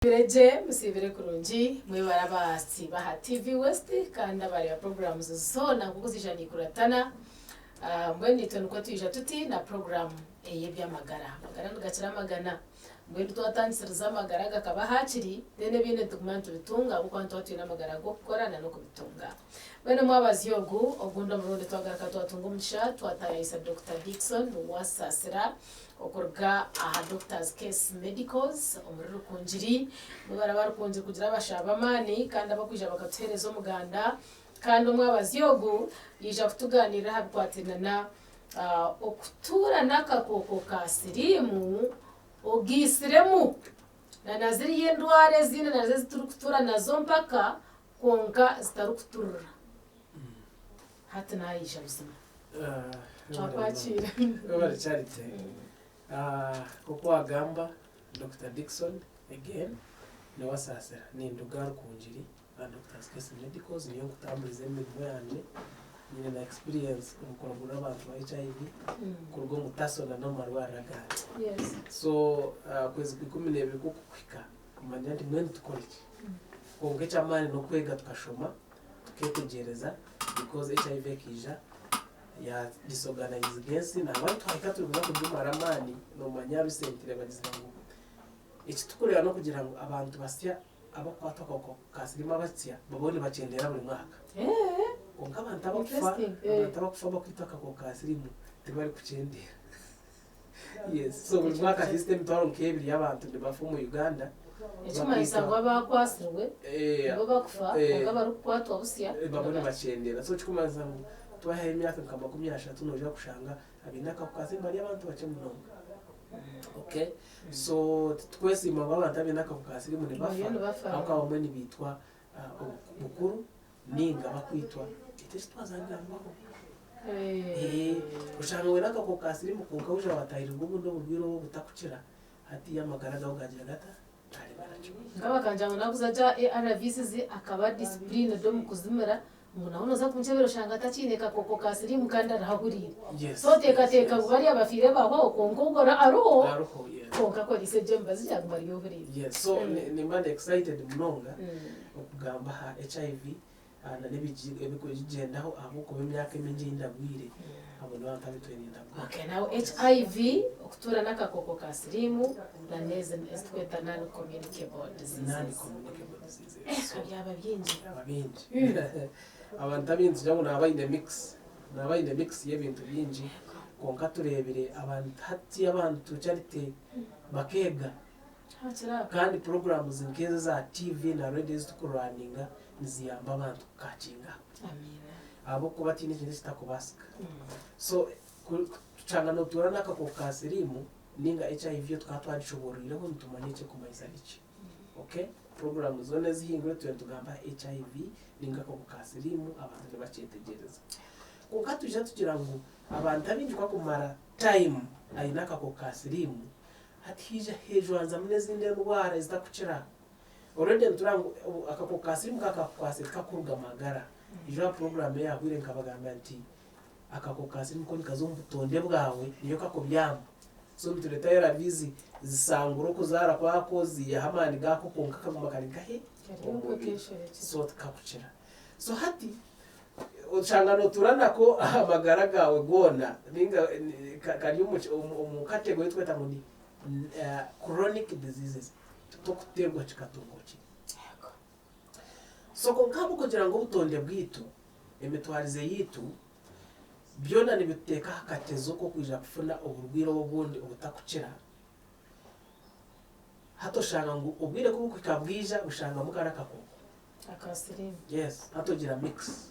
Musiibire gye, musiibire kurungi, mwebare abasiiba aha TV West kandi abareeba programs zoona nk'oku ziija nikuratana. Mbwenu itwe nikwo twija tuti na program ey'eby'amagara. Amagara nigakira amagana. Mbwenu twatandisiriza amagara gakaba hakiri, then ebindi nituguma nitubitunga ahabw'okuba nituba twine amagara g'okukora na n'okubitunga. Mbwenu omwabazyo ogu, ogundi omurundi twagaruka twatunga omugisha twataayaayisa Dokita Dickson Wasaasira okuruga aha Doctors Case Medicals omuri Rukungiri. Mwebare aba Rukungiri kugira abashaho b'amaani kandi abakwija bakatuheereza omuganda. Kandi omwabazyo ogu yaija kutugaaniirira aha bikwatiraine na okutuura n'akakooko ka siriimu ogaitsiremu na na ziriya endwara ezindi nazo ezi turikutuura nazo mpaka kwonka zitarikuturira. Hati naija buzima. Twakwakiira. Webale Charity. Nk'oku wagamba Dokita Dickson again niwe asaasira. Ninduga Rukungiri aha Doctors Case Medicals niyo nkutamburiza emirimo yangye. Nyine na experience omu kuragurira abantu ba HIV kuruga omu Taso na n'omu marwariro agandi. So okwezi kwa 12 kukuhika kumanya nti mbwenu tukore ki? Kwonka eky'amaani n'okwega tukashoma tuketegyereza because HIV ekaija ya disorganizinga ensi nangwa twahika turi kuza kugimara amaani nomanya recently bagizire ngu ekitukureeba n'okugira ngu abantu basya abakukwatwa akahuka ka siriimu abatsya babaho nibakyendeera buri mwaka. Kwonka abantu abakufa abantu abakufa bakwitwa akakooko ka siriimu tibarikukyendeera. Yes, so buri mwaka at least emitwaro nk'ebiri y'abantu nibafa omu Uganda. Ekirikumanyisa ngu abakwatsirwe nibo bakufa kwonka abarikukwatwa busya babo nibakyendeera. So ekirikumanyisa ngu twayihayo emyaka nka 30 noija kushanga abaine akahuka ka siriimu bari abantu bakye munonga. Okay, so titukwesiima ngu abantu abaine akahuka ka siriimu nibafa ahabw'okuba abamwe nibaitwa bukuru ninga bakwitwa itwe eki twazagambaho. Oshanga waine akakooko ka siriimu kwonka waija watahirirwa obundi oburwaire obu obutakukira, hatiiya amagara gaawe gaagira gata? Gaaremera kimwe. Nka bakangira ngu nakuza gye aha ARVs ze akaba disciplined omu kuzimira ngu nawe noza kumukyebera oshanga atakiine kakooko ka siriimu kandi ariho ahuriire. So oteekateeka ngu bariya bafiire bahwaho kwonka ogwo ariho Ariho, yes. kwonka akoreise egyo emibazi yaguma ari ohuriire. Yes, so nimba ndi excited munonga okugamba aha HIV na n'ebikugigyendaho ahabw'okuba emyaka emingi ei ndagwire abo nibo bantu abu twine ndagwire. Okay, now HIV, okutuura n'akakooko ka siriimu na n'ezi ezi tukweta non communicable diseases. Non communicable diseases. Eh, ka byaba bingi. Byaba bingi. Abantu abaingi nitugira ngu naaba aine mix, naaba aine mix y'ebintu bingi kwonka tureebire abantu hati abantu Charity bakeega. Kandi programs nk'ezo eza TV na radio ezi tukurunninga niziyamba abantu kukakinga ahabw'okuba tihaine ekintu ekitakubaasika. So kushanga notuura n'akakooko ka siriimu ninga HIV tukaba twagishobooroireho nitumanya ekirikumanyisa niki. Okay? Program zoona ezihingire turiyo nitugamba HIV ninga akakooko ka siriimu abantu nibakyetegyereza. Kwonka twija tugira ngu abantu abaingi ku akumara time aine akakooko ka siriimu, Hati haija hejwanzamu n'ezindi endwara ezitakukira. Already nitureba ngu akakooko ka siriimu ka kakukwasire tikakuruga magara. Ijo aha program eyahwire nkabagambira nti akakooko ka siriimu ko nikaza omu butonde bwawe niyo kakubyama. So nitureeta ARVs zisangura okuzaara kwako ziihaho amaani gaako kwonka kaguma kari nkahi? Omu mubiri. So tikakukira. So hati oshanga notuura nako amagara gaawe goona ninga kari omu category ei turikweta ngu ni chronic diseases tokuteerwa kikatunga okire. So kwonka ahabw'okugira ngu obutonde bwaitu, emitwarize yaitu byona nibituteeka aha katezo k'okwija kufuna oburwaire obundi obutakukira, hati oshanga ngu obwire ku burikuhika bwija bushangamu kari akakooko. Aka siriimu. Yes, hati ogira mix.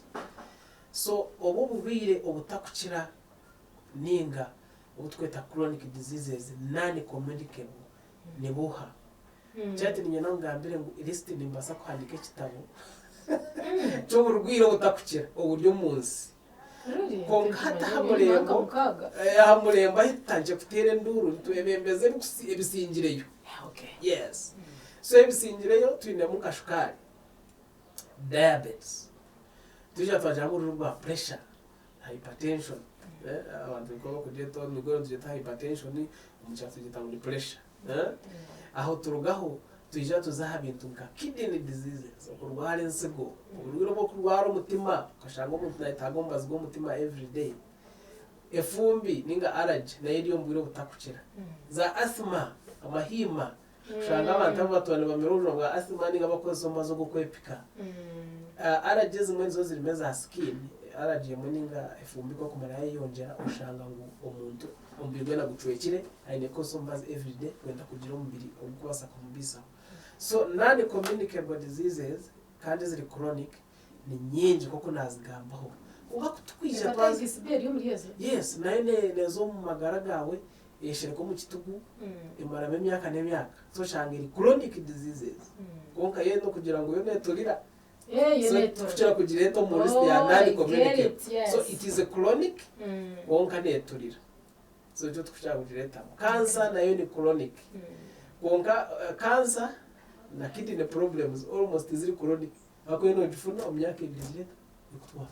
So obu oburwaire obutakukira ninga obu tukweta chronic diseases, non communicable nibuha? Kyati niinyenda nkugambire ngu list nimbaasa kuhandiika ekitabo ky'oburwaire obutakukira oburi omu nsi. Really? Kwonka hati aha Ntimanya emyaka murembo, mukaaga. aha murembo ahu tutandikire kuteera enduuru nitwebembeza ebisingireyo. Okay. Yes. So ebisingireyo twinemu nka shukaari, diabetes, twija twagira ngu orurimi rwa pressure, hypertension, eh, abantu nikwo bakugyeta omu migoro nitugyeta hypertension, omu kyaro tugyeta ngu ni pressure. Eh? Aho turugaho Twija tuza aha bintu nka kidney diseases, okurwara ensigo, oburwaire obw'okurwara omutima, okashanga omuntu nayetaaga omubazi gw'omutima everyday. Efumbi ninga allergy nayo eri omu bwire obutakukira. Za asthma, amahiima, kushanga abantu abu batuura nibamira obujwa bwa asthma ninga bakukozesa omubazi ogw'okwepika. Allergy ezimwe nizo zirimu eza skin, allergy emwe ninga efumbi ku ekumara yayeyongyera oshanga ngu omuntu omubiri gwena gucwekire aine kukozesa omubazi everyday kwenda kugira omubiri ogukubaasa kumubaisaho. So non communicable diseases kandi eziri chronic ni nyingi nk'oku naazigambaho. Kwonka ku turikwija twaza. Hepatitis B eri omuri ezo? Yes, nayo neeza omu magara gaawe, eyeshereka omu kitugu, emaramu emyaka n'emyaka. So oshanga eri chronic diseases. Kwonka yo n'okugira ngu yo neeturira. Eh, yo So neeturira. tikukira kugireeta omu list ya Oh, I get non-communicable. it, yes. So it is a chronic, kwonka neeturira. So nikyo turikukira kugireetamu. Cancer nayo ni chronic. Kwonka cancer na kidney problems almost tiziri chronic. Ahakuba yoona ogifuna omu myaka ebiri egira eta? Ekutwara.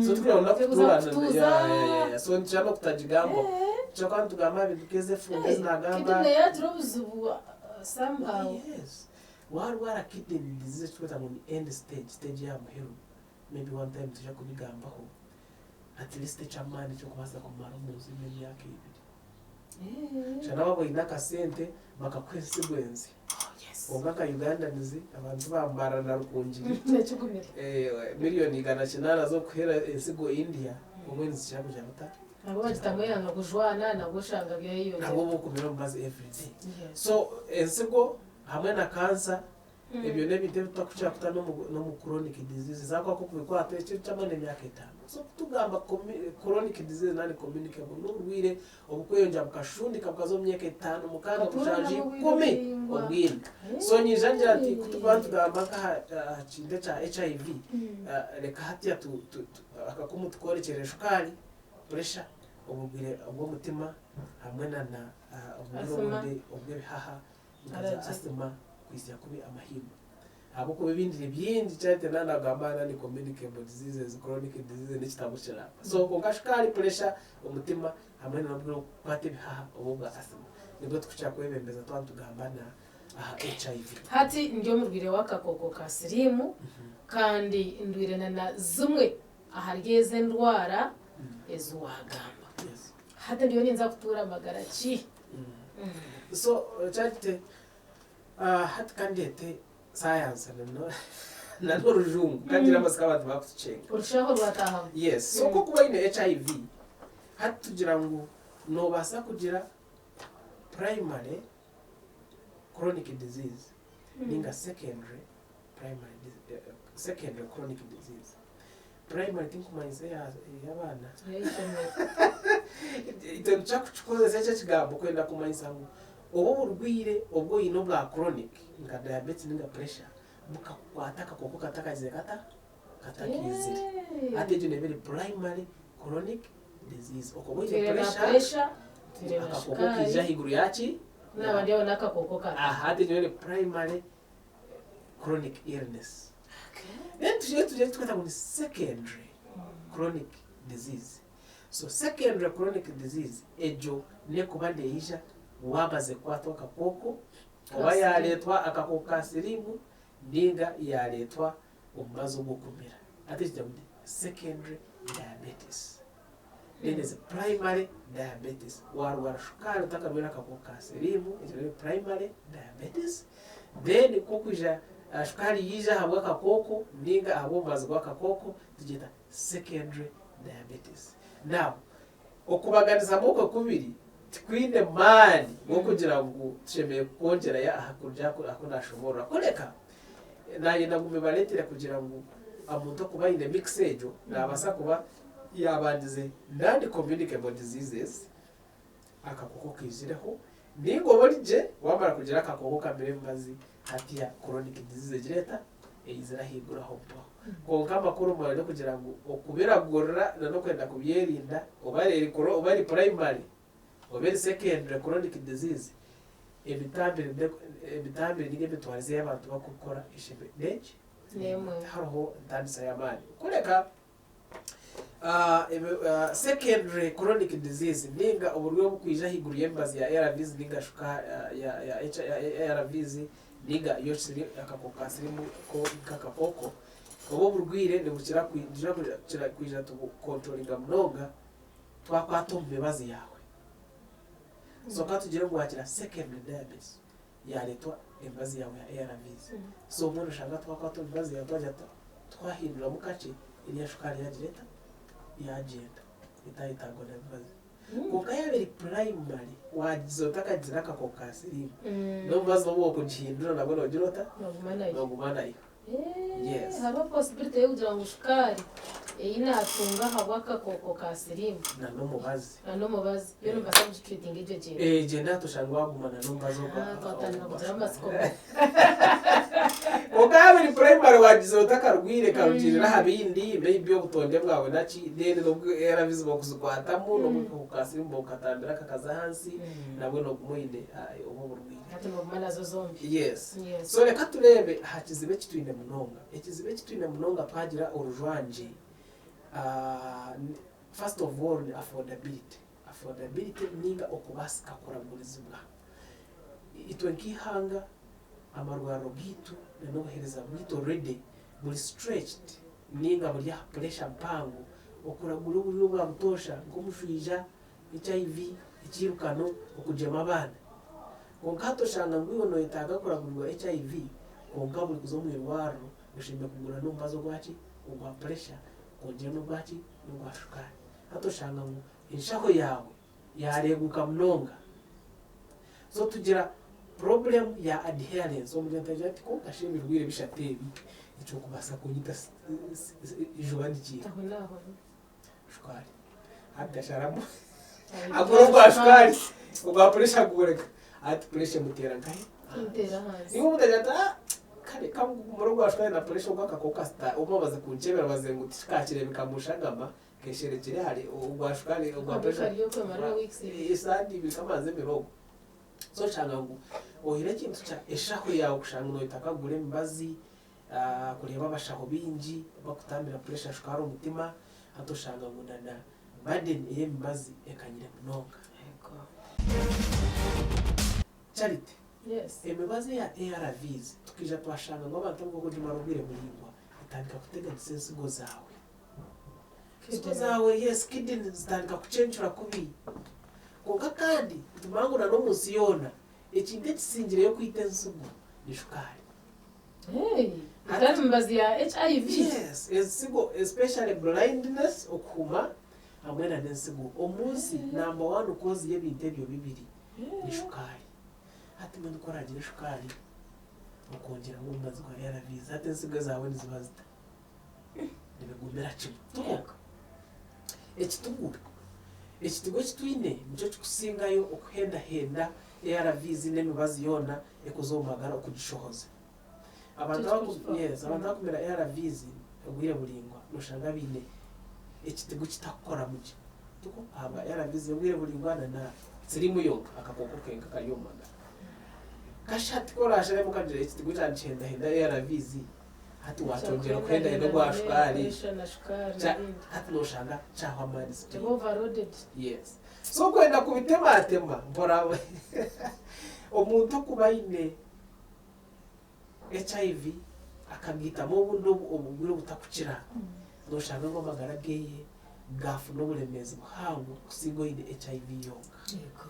So tikureba ngu Tekuza nakutuura kutuuza. yeah, yeah, yeah, yeah. So nikikira n'okutagigambaho. Nikikira kuba nitugamba aha bintu nk'ezi efumbi ezi naagamba. Kidney yaagira obuzibu somehow. Yes. Waarwara kidney disease eki turikweta ngu ni end stage, stage y'aha muheru, maybe one time nitwija kubigambaho, at least eky'amaani eky'okubaasa kumara omu nsi n'emyaka ebiri. Shana waaba oine akasente bakakuha ensigo enzi. Kwonka nka Ugandans abantu bambarara na Rukungiri. Nekigumire. Million 800 z'okuheera ensigo India obumwe nizikira kugira buta? Nabwo bagitamu eyanga kujwana nabwo oshanga byayeyongyera. Nabwo bokumira omubazi everyday. So ensigo hamwe na cancer Ebyo n'ebintu ebi tutakukira kuta n'omu chronic diseases ahabw'okuba ku okubikwata ekiro kyamwe n'emyaka etaano. So ku tugamba chronic disease nari communicable n'oburwaire obukweyongyera bukashundika bukaza omu myaka etaano, mukaaga, mushanju, ikumi obwine. So nyija ngira nti ku turikuba nitugamba nk'aha kintu ekya HIV, reka hatiya akakumu tukoorekyerere shukaari, pressure, oburwaire bw'omutima hamwe na oburwaire obundi obw'ebihaha. Nka za asthma, kwitsya kubi amahimba. Ahabw'okuba ebindi ni bingi kyahika na nagamba non communicable diseases, chronic diseases n'ekitabo kiramba. So kwonka shukaari, pressure, omutima hamwe na n'okukwata ebihaha oba obwa asthma nibwo turikukira kwebembeza twaba nitugamba na aha HIV. Hati ndi omurwaire w'akakooko ka siriimu kandi ndwaire na na zimwe ahari ezi endwara ezi waagamba. Hati ndiyo ninza kutuura magara ki? So kyagite hati kandeete science na n'orujungu kangyire amatsiko abantu bakutukyenga. Orushaho rwatahamu. Yes, so ku okuba oine HIV hati tugira ngu nobaasa kugira primary chronic disease ninga secondary primary secondary chronic disease. Primary tinkumanyisa ey'abaana. Ey'eishomero. Itwe nitukira kukikozesa ekyo ekigambo kwenda kumanyisa ngu obu oburwaire obu oine obwa chronic nka diabetes ninga pressure bukakukwata akakooko katakagizire kata? Katakaizire. Hati egyo neeba eri primary chronic disease. Okaba oine Ntwire na pressure, pressure, ntwire na akakooko kaija shukaari, ahaiguru yaaki? naaba ndi aho n'akakooko kataha. Aha, hati egyo neeba eri primary chronic illness. Then tugire tugire tukweta ngu ni secondary chronic disease. So secondary chronic disease egyo nekuba neija wamaze kukwatwa akakooko oba yaretwa akakooko ka siriimu ninga yaretwa omubazi ogw'okumira. Hati ekyo ngu ni secondary diabetes. Then there's primary diabetes. Warwara shukaari otakarwaire akakooko ka siriimu, egyo niyo primary diabetes. Then ku okwija shukaari yaija ahabw'akakooko ninga ahabw'omubazi gw'akakooko, tugyeta secondary diabetes. Now, okubaganisamu okwo kubiri tikwine maani g'okugira ngu tushemereire kukwongyerayo aha kurugiirira aha ku naashoboorora. Kureka, naayenda ngu mbibareetere kugira ngu omuntu okuba aine mix egyo, naabaasa kuba yaabandize non-communicable diseases, akakooko kaizireho, nainga oba ori gye waamara kugira akakooko kamire emibazi hatiya chronic disease egira eta? Eizire ahaiguru aho mpaho. Kwonka amakuru mare n'okugira ngu okubiragurira n'okwenda kubyerinda oba eri oba eri primary oba eri secondary chronic disease, emitambire emitambire ninga emitwarize ei abantu barikukora eshemereire n'enki? N'emwe. Tihariho ntandisa y'amaani. Kureka. Secondary chronic disease ninga oburwaire obukwija ahaiguru y'emibazi ya ARVs ninga ya ARVs ninga yo akakooko ka sirimu ko nk'akakooko, obu oburwaire nibukira kwija tubukontrolinga munonga twakwata omu mibazi yaawe. So ka tugire ngu wagira secondary diabetes yareetwa emibazi yaawe ya ARVs. So mbwenu oshanga twakwata omu mibazi yaawe twagira tuta, twahinduramu kakye eriya shukaari yagira eta, yagyenda etayetagwa na mibazi. Kwonka yaaba eri primary wagiza otakagira akakooko ka siriimu, n'omubazi n'obu okugihindura nabwo nogira ota, noguma nayo. Yes. Hariho possibility y'okugira ngu shukaari ei naatunga ahabw'akakooko ka siriimu Na n'omubazi. na n'omubazi yo nimbaasa kugitreatinga egyo gyenda. Eh, gyenda hati oshange waguma na n'omubazi ogwa. Ah, twatandika kugira amatsiko. Kwonka yaaba eri primary wagiza otakarwire ekarugiirira aha bindi maybe obutonde bwawe naki then n'obu ARVs bokuzikwatamu n'obu akakooko ka siriimu bokukatambira kakaza ahansi nabwo noguma oine obwo oburwaire. Hati noguma nazo zombi. Yes. Yes. So reka tureebe aha kizibu eki twine munonga. Ekizibu eki twine munonga twagira orujwangye, first of all ni affordability. Affordability ninga okubaasika kuragurizibwa. Itwe nk'eihanga amarwariro gaitu n'obuheereza bwaitu already buri stretched ninga buri aha pressure mpango okuragura oburyo bwa butoosha nk'omushwija, HIV, ekiirukano, okugyema abaana. Kwonka hati oshanga ngu iwe noyetaaga kuragurirwa HIV kwonka buri kuza omu irwariro oshemereire kugura n'omubazi ogwaki? Ogwa puresha kwongyera n'ogwaki? N'ogwa shukaari. Hati oshanga ngu enshaho yaawe yaareeguka munonga. So tugira problem ya adherence, omuntu agira ati kwonka shi ebirwaire bishatu ebi ekirikubaasa kunyita juba ni kiiha? Aho n'aho. Shukaari. Hati asharamu agura ogwa shukaari, ogwa puresha agureka. Hati puresha emuteera nkahi? Emuteera ahansi. Niwe omuntu agira ati ah kare kangumure ogwa shukaari na puresha ogwa akakooko kasita obumwe bamaze kunkyebera baze ngu tikakireebeka mu shagama kesherekire hare ogwa shukaari ogwa puresha. Kariyo kwemara weeks ibiri. Esande ibiri kamanze emere ogwo. So oshanga ngu oine ekintu kya eshaho yaawe kushanga noyeta kagura emibazi, Kureeba abashaho baingi bakutambira puresha, shukaari, omutima, hati oshanga ngu na na burden ey'emibazi ekanyire munonga. Charity, emibazi eya ARVs tukaija twashanga ngu abantu abu orikugimara obwire buraingwa etandika kuteganisa ensigo zaawe. Ensigo zaawe, yes, kidneys zitandika kucencura kubi. Kwonka kandi nitumanya ngu na n'omunsi yoona ekintu ekisingireyo kwita ensigo ni shukaari. Hey, etari mibazi ya HIV. Yes, ensigo especially blindness, okuhuma hamwe na n'ensigo. Omu nsi number one cause y'ebintu ebyo bibiri ni shukaari. Hati mbwenu ku oragira eshukaari okongyeramu omubazi gwa ARVs, hati ensigo ezaawe niziba zita? Nibigumira kimwe. Tikwo? Ekitugu, ekitugu eki twine nikyo kikusingayo okuhendahenda ARVs n'emibazi yoona ekuza omu magara okugishohoza. Abantu abaku, yes, abantu abakumira ARVs obwire buraingwa noshanga baine ekitigu kitakukoramu gye. Tikwo? Ahabwa ARVs y'obwire buraingwa na na siriimu yonka, akakooko kenka kari omu magara. Kasha hati ku orasharemu okagira ekitigu kya nikihendahenda ARVs, hati wakyongyera okuhendahenda ogwa shukaari, hati noshanga kyahwa amaani speed. Yes. So okwenda kubitematema mpora omuntu okuba aine HIV akagaitamu obundi oburwaire obutakukira, noshanga ngu amagara geye gafuna oburemeezi buhango kusinga oine HIV yonka.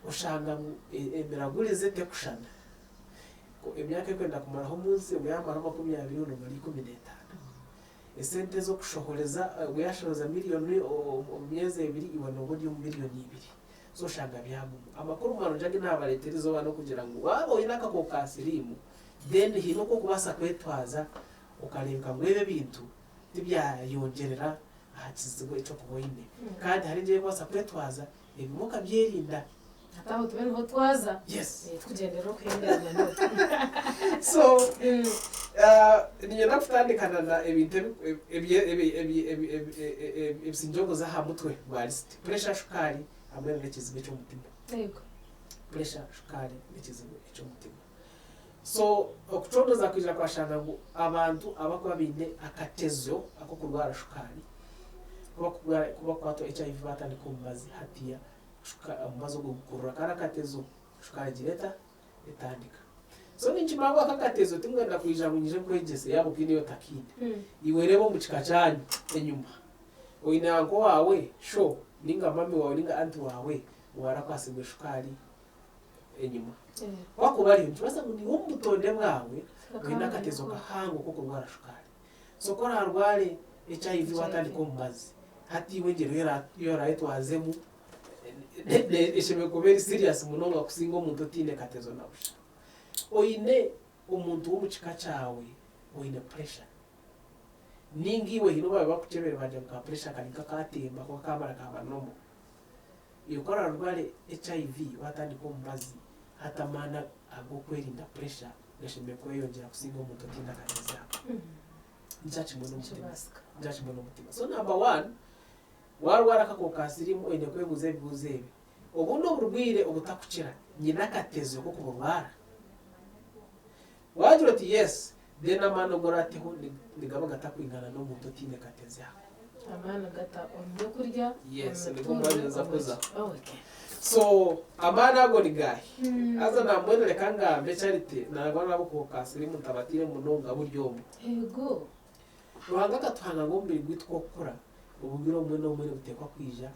Oshanga ngu emiragurize tekushushana. Emyaka erikwenda kumaraho omunsi ogwo yamaraho 20 onu omara 15. Esente ez'okushohoreza, ogwo yaashohoza miriyoni omu myezi ebiri, iwe nooba ori omu miriyoni ibiri. So oshanga byaguma. Amakuru marungi agu naabareetera eizooba n'okugira ngu waaba oine akakooko ka siriimu, then haine oku orikubaasa kwetwaza okareebeka ngu ebi ebintu tibyayongyerera aha kizibu eki orikuba oine. Kandi hariho engyeri ei orikubaasa kwetwaza ebimwe okabyerinda. Hati aho tube niho twaza. Yes. Tukugyendera okuhendera munonga. So, niinyenda kutandikana na ebintu ebisingye aha mutwe gwa lisiti. Puresha, shukaari hamwe n'ekizibu eky'omutima. Yego. Puresha, shukaari n'ekizibu eky'omutima. So, okucondooza kwija kwashanga ngu abantu abarikuba baine akatezo ak'okurwara shukaari, Ku bakukwatwa HIV batandika omubazi hatiya omubazi ogwo gukurura kari akatezo shukaari egira eta? Etandika. So ninkimanya ngu aka akatezo tinkwenda kwija ngu nyije nkwegyese yaaba okiine iwe otakiine. Iwe reeba omu kika kyanyu enyima oine uncle waawe, sho ninga mummy waawe ninga aunty waawe owarakwasibwe shukaari enyima. Ku akuba ariyo nikibaasa ngu niiwe omu butonde bwawe oine akatezo kahango k'okurwara shukaari. So ku oraarware HIV waatandika omubazi, hati iwe engyero ei oraayetwazemu eshemereire kuba eri serious munonga kusinga omuntu otaine katezo na busha. Oine omuntu w'omu kika kyawe oine pressure, ninga iwe haine obu baabaire bakukyebera baagira ngu ka pressure kari nk'akaatemba kwonka kaamara kaaba normal. Iwe ku oraarware HIV waatandika omubazi, hati amaani ag'okwerinda pressure gashemereire kweyongyera kusinga omuntu otaine akatezo ako. Nikyo kimwe n'omutima. Nikyo kimwe n'omutima. So number one, waarwara akakooko ka siriimu oine kwebuuza ebibuuzo ebi, Obu n'oburwaire obutakukira? Nyine akatezo k'okuburwara? Waagira oti yes, then amaani agu oraateho nigaba gatakwingana n'omuntu otaine katezo ako. Amaani gata omu by'okurya, Yes, omu nigwo mituurire, mwanya nza omu kuza. ki? Oh, okay. So amaani ago ni gaahi? Haza nambwenu reka ngambe Charity, nangwa n'abokuho ka siriimu ntabatiire munonga buri omwe. Eego. Ruhanga akatuhanga ngu omubiri gwaitu ku okukura, obubiro obumwe n'obumwe nibuteekwa kwija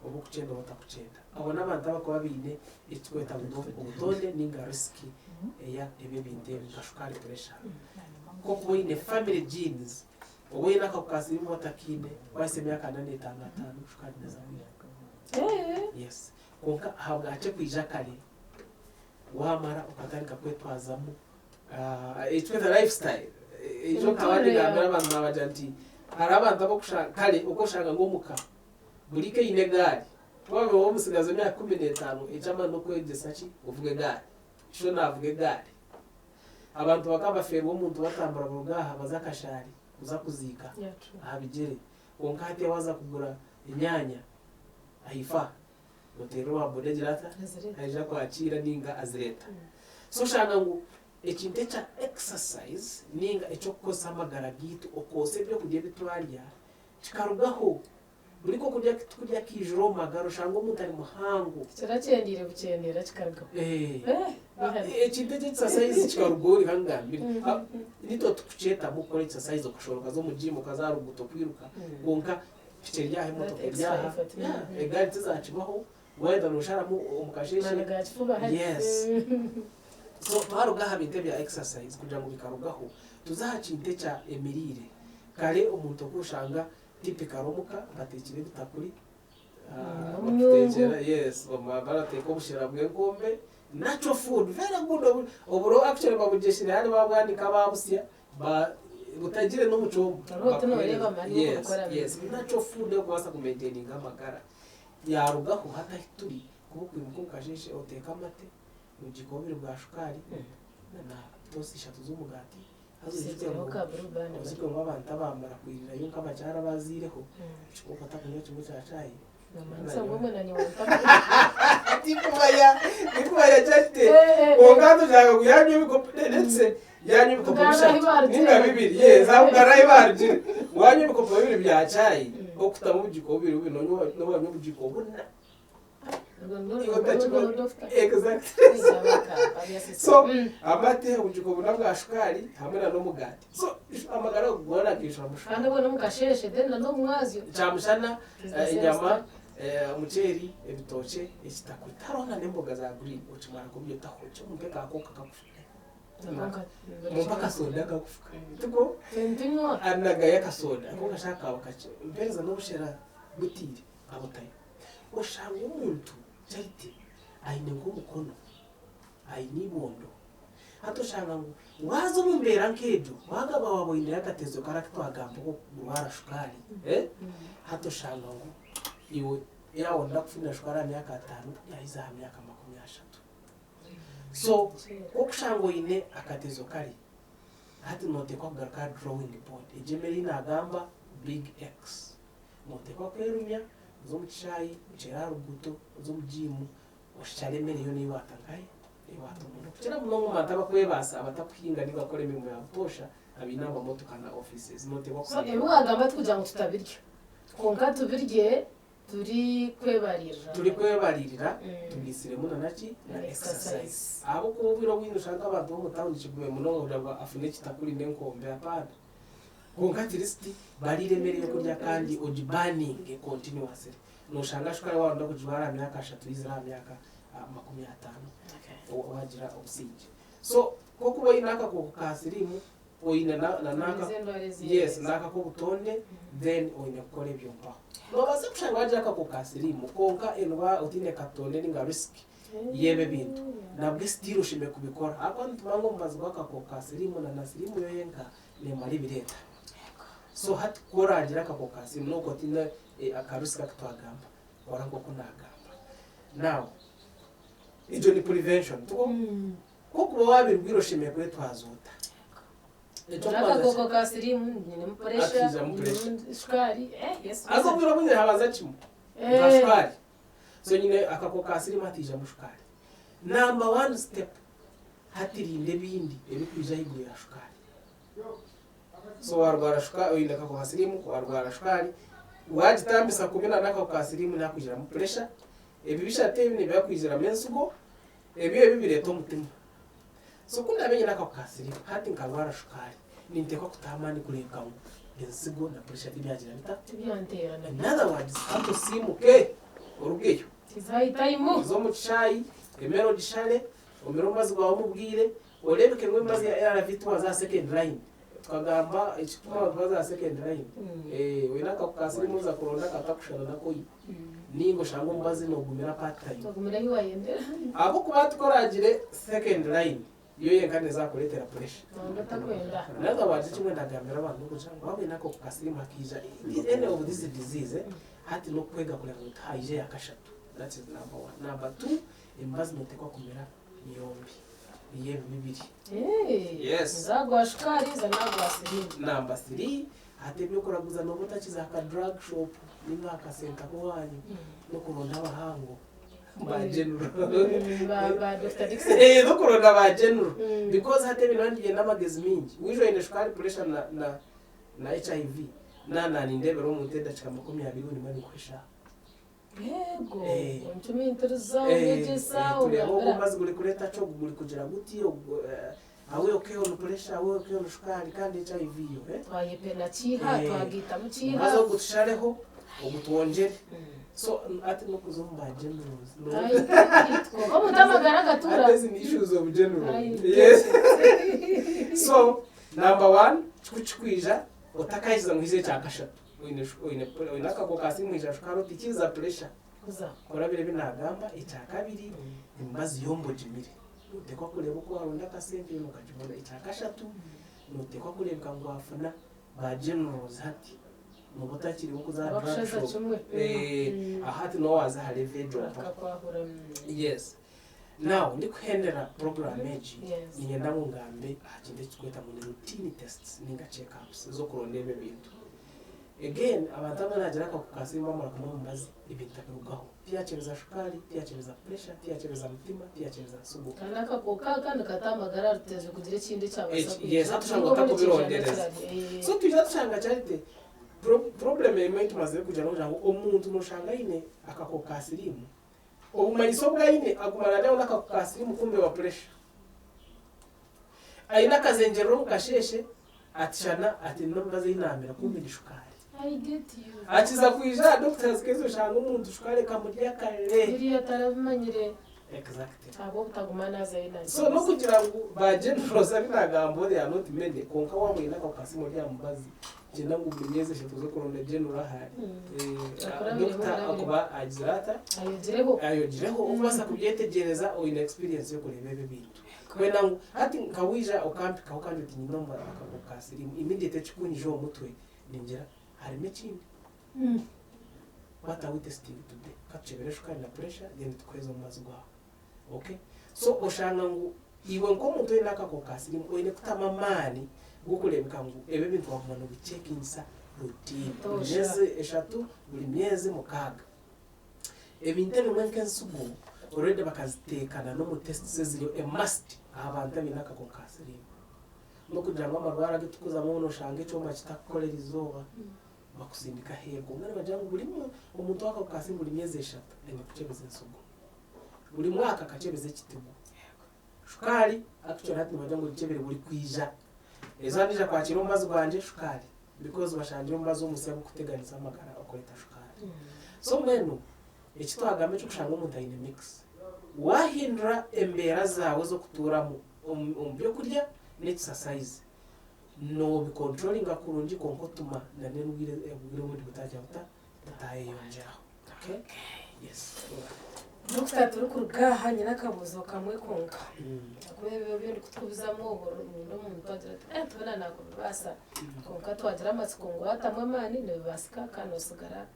obukukyenda oba otakukyenda. Abo n'abantu abakuba baine eki turikweta ngu obutonde ninga risk eya ebi ebintu ebi nka shukaari, pressure. Ku okuba oine family genes, oba oine akahuka ka siriimu oba otakiine, wahitsya emyaka ana n'etaano ataano shukaari neeza kwija. Yes. Kwonka ahabwaki ekwija kare, waamara okatandika kwetwazamu Ekitweta life style ekyo nkaba ndigambira abantu nabagira nti hariho abantu abokushanga kare okoshanga ngu omuka buri ka eine egaari waaba ori omutsigazi w'emyaka 15 eky'amaani n'okwegyesa ki kuvuga egaari sho navuga egaari abantu bakaba bafeerwa omuntu batambura baruga aha baza Kashaari kuza kuziika aha bigyere kwonka hati waaza kugura enyaanya ahifa Oteerera owa boda agira ata? Aija kwakiira ninga azireeta. So oshanga ngu ekintu ekya exercise ninga eky'okukozesa amagara gaitu okwosa ebyokurya ebi twarya kikarugaho. Buri ku okurya tukurya kiijura omu magara oshanga omuntu ari muhango. Kirakyendeire bukyendeera kikarugaho. Ekintu ekya exercise kikarugaho reka nkugambire. Nitwe tukukyetamu kukora exercise okashobora okaza omu gym okaza aha ruguuto kwiruka kwonka Piki eri aha, emotoka eri aha, egaari tizakibaho, waayenda noosharamu omu kasheeshe. Yes. So twaruga aha bintu ebya exercise kugira ngu bikarugaho, tuze aha kintu ekya emiriire. Kare omuntu oku oshanga typical omuka bateekire ebitakuri, bakuteekyera yes, barateeka obushera bw'enkombe, natural food, very good, oburo actually babugyesire hare babwanika babusya, Ba butagire n'omucwe Hariho oti nooreeba amani Yes, g'okukora yes. Natural food erikubaasa ku maintaininga amagara. Yaarugaho hati ahi turi, kuba okwimuka omu kasheeshe oteeke amate, obugiiko bubiri bwa shukaari, na na toosi ishatu z'omugaati. Haza oijuke Osiigireho ngu ka blue band oijuke ngu abantu abaamara kwirirayo nk'abakyara abazaireho, ekikopo otakunywa kimwe kya chai. Nomanyisa ngu obwo na nyowe ntakunywa. Tinkumanya, tinkumanya kyakite. Kwonka tushanga ngu yanywa ebikopo, let's say yanywa ebikopo bishatu ninga bibiri, yes, aho ahi barugire. Wanywa ebikopo bibiri bya chai, okutamu obujiko bubiri bubiri, nonywa noba wanywa obujiko buna. Exactly. So, amate, obujiko buna bwa shukaari hamwe na n'omugaati. So, amagara ago goona gaijuramu shukaari. Kandi obwo n'omukasheeshe then na n'omumwazyo. Kyamushana, enyama, omuceeri, ebitookye, ekitakuri. Tihariho na n'emboga za green okimara kubirya otaho okye ompe ka coke kakufuka. Mumpe akasoda kakufuka. Tikwo? Anagayo akasoda ako kashaaha kaaba kakye. Mpereza n'obushera butiire nkabutayo. Oshanga omuntu Charity aine nk'omukono, aine eibondo. Hati oshanga ngu waaza omu mbeera nk'egyo, waagaba waaba oineyo akatezo kari aku twagamba ak'okurwara shukaari, hati oshanga ngu iwe yaaba orenda kufunira shukaari aha myaka ataano, yaahiza aha myaka 30. So ku orikushanga oine akatezo kari, hati nooteekwa kugaruka aha drawing board. Egyo emere ei naagamba, big X. Nooteekwa kwerumya, oze omu kishaayi, okyere aha ruguuto, oze omu jiimu, oshare emere yoona ei waata nkahi? Ei waata omunda. Okukira munonga omu bantu abakwebaasa, abatakuhinga ninga kukora emirimo ya butoosha, abaine amamotoka na offices, nooteekwa So ebi waagamba tikugira ngu tutabirya. Kwonka tubirye turikwebariirira. Turikwebariirira tugaitsiremu na naki? Na exercise. Ahabw'okuba obwire obwingi noshanga abantu b'omu tawuni kigumire munonga kugira ngu afune ekitakuri n'enkombe apaana. Kwonka at least bariire emere y'okurya kandi ogibaninge continuously. Noshanga shukaari waaba noyenda kugirwara aha myaka ashatu oizire aha myaka 50 wagira obusingye. So ku orikuba oine akakooko ka siriimu oine na na n'aka Ezo endwara ezindi yes ezo. n'aka k'obutonde then oine kukora ebyo mpaho. Noobaasa kushanga waagira akakooko ka siriimu kwonka endwara otaine katonde ninga risk y'ebi ebintu nabwe still oshemereire kubikora ahakuba nitumanya ngu omubazi gw'akakooko ka siriimu na na siriimu yo yenka neemara ebiro etaano. So hati ku oraagira akakooko ka siriimu n'oku otaine aka risk aku twagamba, kora nk'oku naagamba. Now egyo ni prevention tikwo? Ku okuba waabirwire oshemereire kwetwaza ota? Eky'okubanza N'akakooko ka siriimu, nyinemu puresha, Akiijamu pressure. nyinemu shukaari, eh Yesu. Haza obwire obwingi nihabanza kimwe nka shukaari. So nyine akakooko ka siriimu hatiijamu shukaari. Number one step, hati rinda ebindi ebirikwija ahaiguru ya shukaari. So waarwara shukaari, oine akakooko ka siriimu, waarwara shukaari, waagitambisa kubi na n'akakooko ka siriimu nihakwijiramu pressure, ebi bishatu ebi nibakwijiramu ensigo, Ebyo ebi bireeta omutima. So ku ndaabe nyine akahuka ka siriimu hati nkarwara shukaari, ninteekwa kutaho amaani kureebeka ngu ensigo na puresha tibyagira bita? Tibyanteera na In other words, hati osiimuke orugeyo. It's high time. Oze omu kishaayi, emere ogishare, omire omubazi gwawe omu bwire, oreebeke ngu emibazi ya ARV tiwaaza aha second line. Tukagamba ekituma abantu baza aha second line, oine akahuka ka siriimu oza kuronda akatakushushana n'aku oine. Ninga oshange omubazi nogumira part time. Ogumire ahi wayendera. Ahabw'okuba hati ku oraagire second line, yo yenka neeza kukureetera pressure. Nonda otakwenda. In other words, ekimwe ndagambira abantu n'okugira ngu waaba oine akahuka ka siriimu hakaija any of these disease, hati n'okwega kureba ngu tihaija eya kashatu. That is number one. Number two, emibazi nooteekwa kumira yombi y'ebi bibiri. Yes. Nza aha gwa shukaari, nza n'aha gwa siriimu. Number three, Hati eby'okuraguza nooba otakiza aha ka drug shop ninga aha kasenta k'owaanyu n'okuronda abahango ba general. Ba ba Dokita Dickson. Eh, n'okuronda ba general because hati ebintu nibigyenda amagezi mingi. Waija oine shukaari, pressure na na na HIV, na na nindeebera omuntu edakiika 20 nimba ninkuha eshaaha. Yego, Eh. oncumiintiriza, Eh, onyegyesa, eh, tureeba ogu ongambira. omubazi gurikureeta ki, ogu gurikugira guti, ogu eh, are we okay on pressure, are we okay on shukaari kandi HIV yo eh? Twayepena kiiha, Eh. twagaitamu kiiha. Omubazi ogu tushareho, ogu twongyere. So hati n'okuza omu ba generals. No. I get it. Kwonka omuntu amagara agatuura. Hati ezi ni issues of general. I get Yes. it. So number one, kikukikwija otakahikiza ngu hiza ekyakashatu. Oine shu- oine oine akakooko ka siriimu ija shukaari otaikiriza pressure. Kuza. Kora biri ebi naagamba. Ekyakabiri, emibazi yombi ogimire. Nooteekwa kureeba oku waaronda akasente yoona okagibona. Ekyakashatu, nooteekwa kureebeka ngu waafuna ba generals hati. Nooba otakiri w'okuza aha drug Abakushaaza shop. kimwe. Eh, aha hati nooba waaza aha level egyo mpaho. Akakwahura. Yes. Now, ndikuhendera program egi, Yes. niinyenda ngu ngambe aha kintu eki turikweta ngu ni routine tests ninga check ups ez'okuronda ebi ebintu. Again, abantu abamwe naagira akahuka ka siriimu bamara kunywa omubazi, ebintu tabirugaho. Tiyakyebeza shukaari, tiyakyebeza puresha, tiyakyebeza mutima, tiyakyebeza nsigo. Kandi akakooko aka nikata amagara aha rutezo kugira ekindi ekyabaasa Eki, yes, hati oshanga Ninga obundi kiija otakubirondereza. naturally, eh. So twija tushanga Charity, pro problem emwe ei tumazire kugira n'okugira ngu omuntu noshanga aine akakooko ka siriimu, Obumanyiso obu aine aguma naarya ngu n'akahuka ka siriimu kumbe wa puresha. Aine akazengyerera omu kasheeshe atishana ati n'omubazi ei naamira kumbe ni shukaari. I get you. Akiza kwija aha doctors case oshanga omuntu shukaari ekamurya kare. Biriya tarabimanyire Exactly. ahabw'obutaguma naazayo na So n'okugira ngu ba generals abu naagamba they are not many kwonka waaba oine akahuka ka siriimu ori aha mubazi Gyenda ngu buri myezi eshatu oze kuronda general ahari. Akurabiremu, Doctor akurabiremu. akuba agizire ata? Ayogireho. Ayogireho okubaasa kubyetegyereza oine experience y'okureeba ebi ebintu. Kwenda ngu hati nka waija okampikaho okangira oti nyine akakooko ka siriimu, immediate ekikunyija omu mutwe ningira harimu ekindi. What are we testing today? Katukyebere shukaari na pressure then tukuheeze omubazi gwawe. Okay? So oshanga ngu iwe nk'omuntu oine akakooko ka siriimu oine kutamu amaani g'okureebeka ngu ebi ebintu waguma noobiceekingisa routine buri Butoosha. myezi eshatu, buri myezi mukaaga. Ebintu ebimwe nk'ensigo already bakaziteeka na n'omu tests eziriho a must aha bantu abaine akakooko ka siriimu. N'okugira ngu amarwariro agu turikuzamu noshanga ekyoma kitakukora erizooba. Bakusindika aheeru kwonka nibagira ngu buri omuntu w'akakooko ka siriimu buri myezi eshatu aine kukyebeza ensigo. Buri mwaka akakyebeza ekitigu. Shukaari actually hati nibagira ngu ogikyebere buri kwija. Eizooba ndija kwakira omubazi gwangye shukaari because bashangire omubazi omusya gurikuteganisa amagara okureeta shukaari. So mbwenu eki twagamba eky'okushanga omuntu aine mix, waahindura embeera zaawe ez'okutuuramu omu by'okurya n'ekisasayizi, Nobicontrollinga kurungi kwonka otuma na n'endwire obwire obundi butagira buta butayeyongyeraho. Okay? Yes. Dokita turikuruga aha nyine akabuuzo kamwe konka ahakuba ebi ebi orikutukubizamu obwo ninda omuntu agira ati eh tibona nakubibaasa kwonka twagira amatsiko ngu watamu amaani nibibaasika kandi nosigara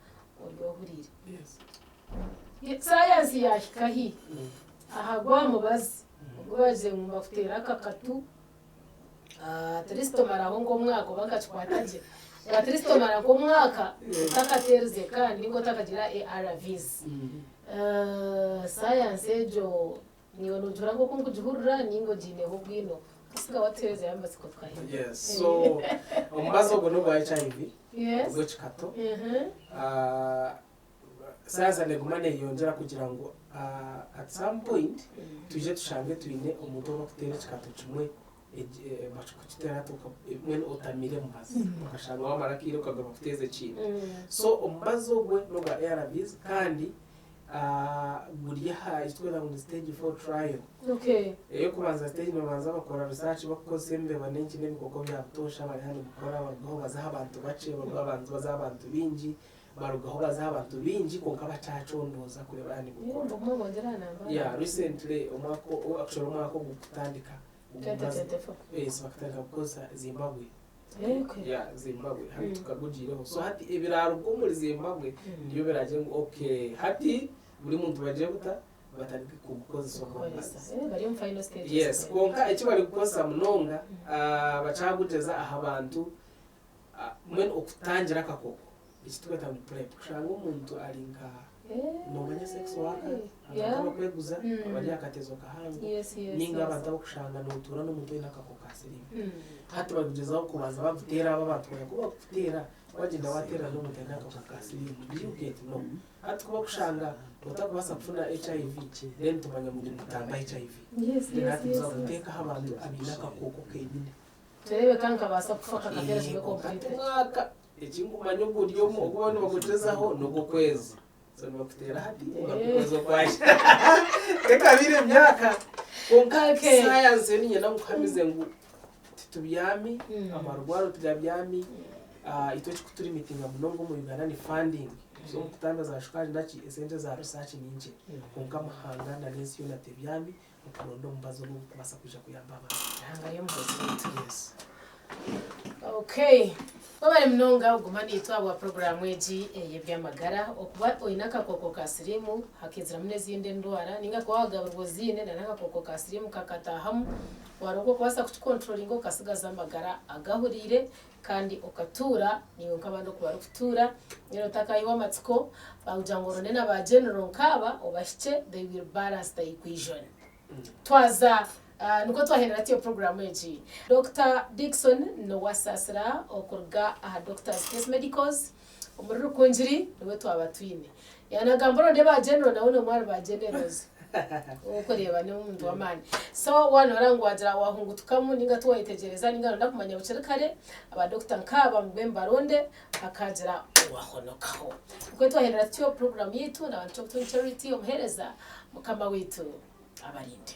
ori ohuriire. Yes. Sayansi yahika hi aha gwa mubazi ogu bagizire ngu nibakuteera akakatu At least omaraho nk'omwaka oba nkakikwata gye at least omara nk'omwaka otakateerize kandi ninga otakagira ARVs. Sayansi egyo niiwe nogihurira nk'oku nkugihurira ninga ogiineho bwino? Okasiga watuheereza amatsiko tukahindura. Yes, so omubazi ogwo n'ogwa HIV Yes. ogw'ekikato. Sayansi neguma neyeyongyera kugira ngu at some point twije tushange twine omuntu ou bakuteera ekikato kimwe bakikuteera hati mbwenu otamire omubazi okashanga wamara akaire okagaruka kuteeza ekindi. So omubazi ogwe n'ogwa ARVs kandi guri aha ekiturikweta ngu ni stage four trial. Ey'okubanza stage nibabanza bakora research bakukozesa embeba n'enki n'ebikooko bya butoosha bari hanu kukora barugaho baza aha bantu bakye barugaho baza aha bantu baingi. Barugaho baza aha bantu baingi kwonka bakyacondooza kureeba yaaba nigukora. Mbwenu bongyera aha namba Yeah, recently omwaka o- actually omwaka ogu gukutandika 2024. Yes, bakatandika kukozesa Zimbabwe. Okay. Yeah, Zimbabwe. Hati tukagugiireho. So hati ebiraruga omuri Zimbabwe nibyo biragire ngu okay, hati buri muntu bagire buta batandike kugukozesa ogwo Kukoresa. mubazi. Eh, bari omu final stages. Yes, kwonka eki barikukozesa munonga ah, bakyagugyeza aha bantu Mbwenu okutangira akakooko eki turikweta ngu PrEP kushanga omuntu ari nka noomanya sex worker, abantu abakweguza abari aha katezo kahango nainga abantu abarikushanga nootuura n'omuntu oine akakooko ka siriimu. Hati barikugyezaho kubanza baguteera abo abantu kumanya ku bakuguteera wagyenda waateerana n'omuntu aine akakooko ka siriimu do you get no. Hati ku bakushanga otarikubaasa kufuna HIV then tumanya ngu nigutamba HIV. Then hati nituza kuteekaho abantu abaine akakooko kenyine. Tureebe ka nkabaasa kufa kakafeera kimwe Kwonka complete. timwaka ekinkumanya oguri omu ogu bariyo nibagugyezaho n'ogw'okwezi so nibakuteera hati ogaruka okwezi okwakya tekabiire emyaka kwonka sayansi yo niinyenda nkuhamize ngu titubyami amarwariro tigabyami itwe ekikuturimitinga munonga omu Uganda ni funding so omu kutamba za shukaari naki esente za research ni nkye kwonka amahanga n'ensi yoona tebyami Okuronda omubazi ogu ogurikubaasa kwija kuyamba abantu. Ruhanga ari omuhwezi waitu. Yes. Okay. Webale munonga okuguma naitwe ahabwa puroguraamu egi ey'eby'amagara. Okuba oine akakooko ka siriimu hakaiziramu n'ezindi endwara nainga kuba waagaburwa oziine na n'akakooko ka siriimu kakataahamu, wareeba oku orikubaasa kukikonturoringa okatsigaza amagara agahuriire kandi okatuura naiwe nk'abandi oku barikutuura. Mbwenu otakaihwa amatsiko baakugira ngu oronde na ba general nk'aba obahikye they will balance the equation. Twaza nikwo twahendera tutyo puroguraamu egi. Dokita Dickson Nowasaasira okuruga aha Doctors Case Medicals omuri Rukungiri niwe twaba twine. Yaanagamba oronde ba general nawe n'omwe ahari ba generals. Orikureeba n'omuntu w'amaani. So waaba noreeba ngu waagira waahungutukamu nainga tiwayetegyereza nainga nooyenda kumanya bukiri kare, aba dokita nk'aba mbwenu baronde hakaagira owaahonokaho. Nikwo twahendera tutyo puroguraamu yaitu na Bantu Ky'obutungi Charity omuheereza Mukama waitu abarinde.